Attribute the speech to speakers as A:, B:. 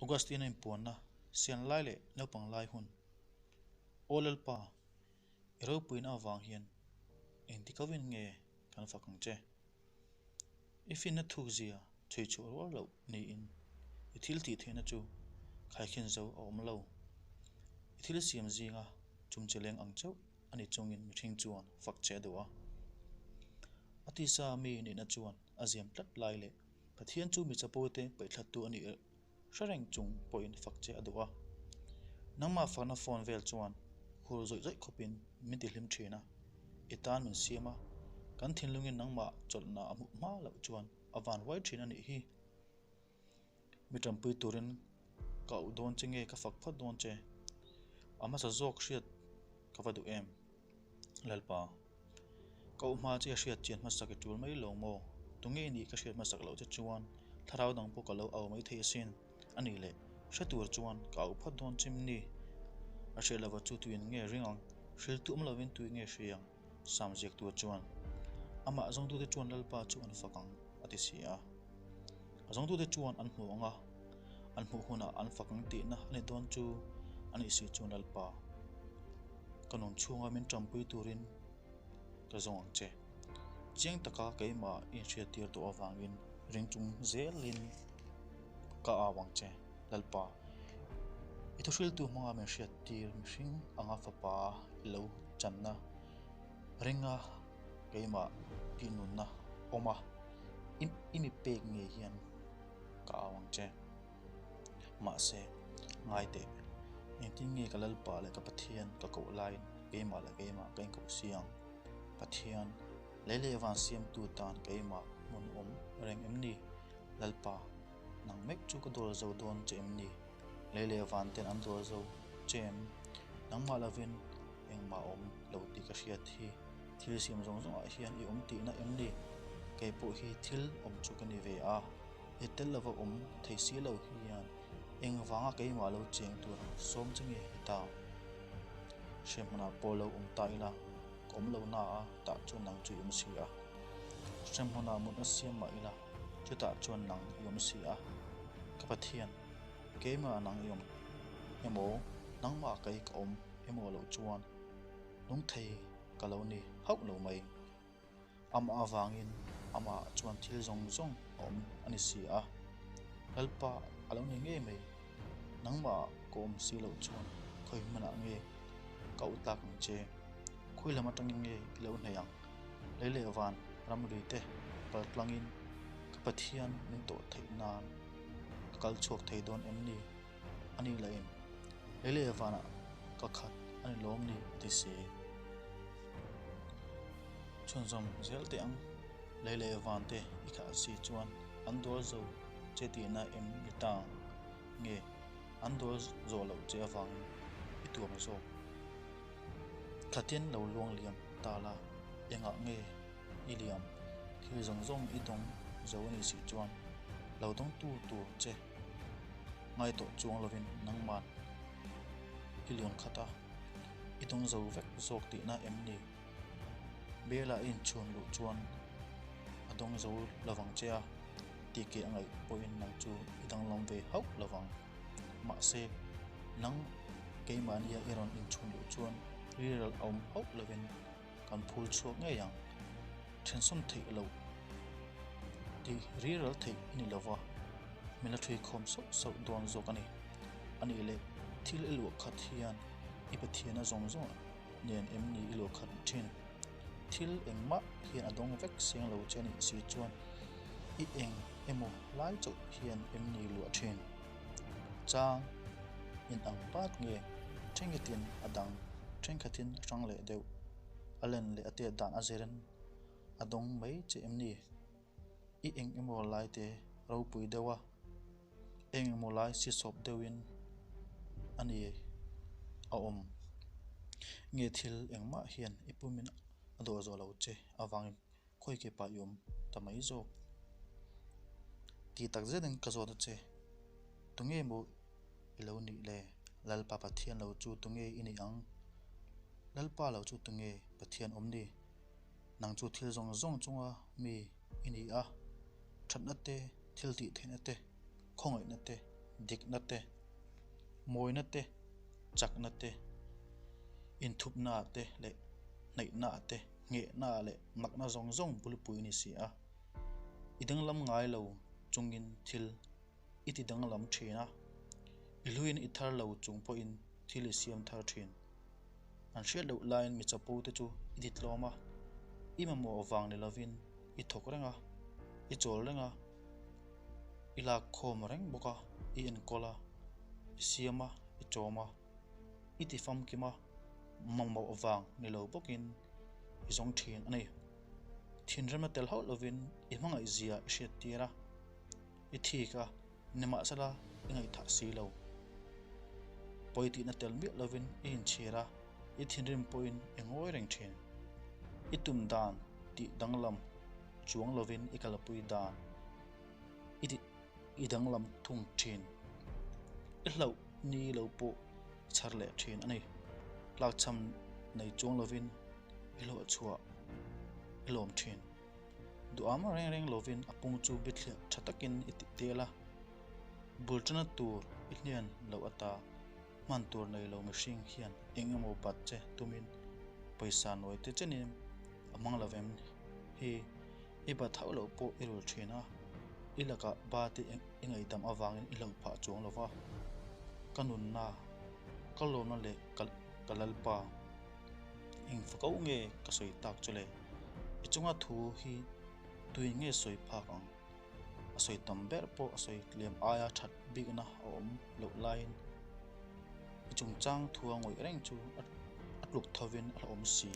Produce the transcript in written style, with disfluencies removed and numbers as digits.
A: Augustine-a inpuanna sian lai leh naupang lai hun. Aw Lalpa, i ropuina avang hian engti kovin nge kan fak ang che? I finna thukzia chhui chhuah rual loh niin i thil tih theihna chu khaikhin zo a awm lo. I thil siam zinga chumcheleng ang chauh a ni chungin mihring chuan fak che a duh a. A tisa mi nihna chuan a ziam tlat lai leh Pathian chu mi chapote paihthlatu a nih hre reng chung pawhin fak che a duh a. Nangmah fakna phone vel chuan hur zawih zawih khawpin min tihlim thin a, i tan min siam a, kan thinlungin nangmah chawlhna a hmuh hma loh chuan a van huai thin a nih hi. Mi tanpui turin ka auh dawn che nge ka fak phawt dawn che? A hmasa zawk hriat ka va duh em? Lalpa, ka auh hma che hriat chian hmasak i tul mai lo maw? Tunge i nih ka hriat hmasak loh che chuan thlarau dang pawh ka lo au mai thei asin. A nih leh, hre tur chuan ka auh phawt dawn chim ni? A hriat lova chu tuin nge ring ang? Hriltu awm lovin tui nge hria ang? Sam ziaktu chuan, Amah zawngtute chuan Lalpa chu an fak ang, a ti si a. A zawngtute chuan an hmu ang a, an hmuh hunah an fak ang tihna a ni dawn chu a nih si chuan Lalpa, ka nun chhunga min tanpui turin ka zawng ang che. Chiang taka keimah i inhriattir tawh avangin ring chung zelin ka au ang che, Lalpa. I thuhriltu hmanga min hriattir mihring anga fapa i lo channa ringa keimah tih nunna awm a, i mi pek ngei hian ka au ang che. Mahse, ngai teh, engtin nge ka Lalpa leh ka Pathian ka koh laiin keimah leh keimah ka inkoh si ang? Pathian, lei leh van siamtu tan keimah hmun awm reng em ni? Lalpa, nang mek chu ka dawl zo dawn che em ni? Lei leh van ten an dawl zo che em? Nangmah lovin engmah awm lo tih ka hriat hi thil siam zawng zawngah hian i awm tihna em ni? Kei pawh hi thil awm chu ka ni ve a, i tel lova awm thei si lo hian engvanga keimah lo cheng tur sawm che nge ni ta? Hremhmunah pawh lo awm ta ila, ka awm lo na a, tah chuan nang chu i awm si a. Hremhmunah mutna siam mah ila, chutah chuan nang i awm si a, ka Pathian, keimah nang i awm emaw, nangmah kei ka awm emaw loh chuan lungthei ka lo ni hauh lo mai. Amah avangin amah chuan thil zawng zawng a awm a ni si a, Lalpa a lo ni ngei mai, nangmah ka awm si loh chuan khawi hmunah nge ka auh tlak ang che? Khawi lam atangin nge i lo hnaih ang? Lei leh van ramri te pal tlangin ka Pathian min tawh theih nan ka kal chhuak thei dawn em ni? A nih lah in lei leh vanah ka khat a ni lawm ni a ti si. Chhunzawm zel teh ang, lei leh van te i khah si chuan an dawl zo che tihna em ni ta ang nge an dawl zawh loh che avangin i tuam zawk? Thlatin lo luang liam ta la, engah nge i liam? Thil zawng zawng i dawng zo a nih si chuan lo dawngtu tur che ngai tawh chuang lovin nangman i lian khat a, i dawng zo vek zawk tihna em ni? Bela i inchhun luh chuan a dawng zo lovang che a, tih keh a ngaih pawhin nang chu i danglam ve hauh lovang. Mahse, nang keimahnia i rawn inchhun luh chuan rilral a awm hauh lovin kan phul chhuak ngei ang. Thensawm theih loh tih rilral theih i ni lova, min la thui khawm sauh sauh dawn zawk a ni. A nih leh, thil i luah khat hian i Pathiana zawng zawng nen em ni i luah khat thin? Thil engmah hian a dawng vek seng lo che a nih si chuan i eng emaw lai chauh hian em ni luah thin? Chang in ang pat nge thenkhatin a dang thenkhatin a hrang leh deuh a len leh a tet dan a zirin a dawng mai che em ni? I eng emaw lai te ropui deuh a, eng emaw lai si sawp deuhin a ni a awm. Nge thil engmah hian i pumin a dawh zawh lo che avangin khawi ke pah i awm ta mai zawk. Tih tak zetin ka zawt a che, tunge maw i lo nih le? Lalpa Pathian lo chu tunge i nih ang? Lalpa lo chu tunge Pathian awm ni? Nang chu thil zawng zawng chunga mi i ni a, thatna te, thil tih theihna te, khawngaihna te, Dikna te, mawina te, chakna te, inthupna te leh hnaihna te, nghehna leh makna zawng zawng bulpui ni si a. I danglam ngai lo chungin thil i ti danglam thin a, i hluin i thar lo chung pawhin thil i siam thar thin. An hriat loh laiin mi chapo te chu i ti tlawm a, i mamawh vang ni lovin i thawk reng a, i chawl reng a, i lak khawm reng bawk a, i enkawl a, i siam a, i chawm a, i ti famkim a, mamawh vang ni lo bawkin i zawng thin a ni. Thinremna tel hauh lovin i hmangaih zia i hriat tir a, i thik a, nimahsela i ngaihthah si lo. Pawi tihna tel miah lovin i inchhir a, i thinrim pawhin i ngawi reng thin. I tum dan tih danglam chuang lovin i kalpui dan i ti i danglam thung thin. I hlauh ni lo pawh i chhar leh thin a ni. Tlakchham nei chuang lovin i hlawh chhuah i lawm thin. Duham reng reng lovin a pung chu bithliah tha takin i tih tel a, bul tana tur i hnian loh ata hman tur nei lo mihring hian eng emaw bat che tumin pawisa nawi te chenin a hmang lo vem hi i bat hauh loh pawh i rul thin a, i lakah ba te i ngaihdam avangin i hlauh phah chuang lo va, ka nunna, ka lawmna leh ka Lalpa. Eng fako nge ka sawi tak chu le? I chunga thu hi tuin nge sawi phak ang? A sawi tam ber pawh a sawi tlem aia that bikna a awm loh laiin i chungchang thua ngawih reng chu a tluk thovin a la awm si.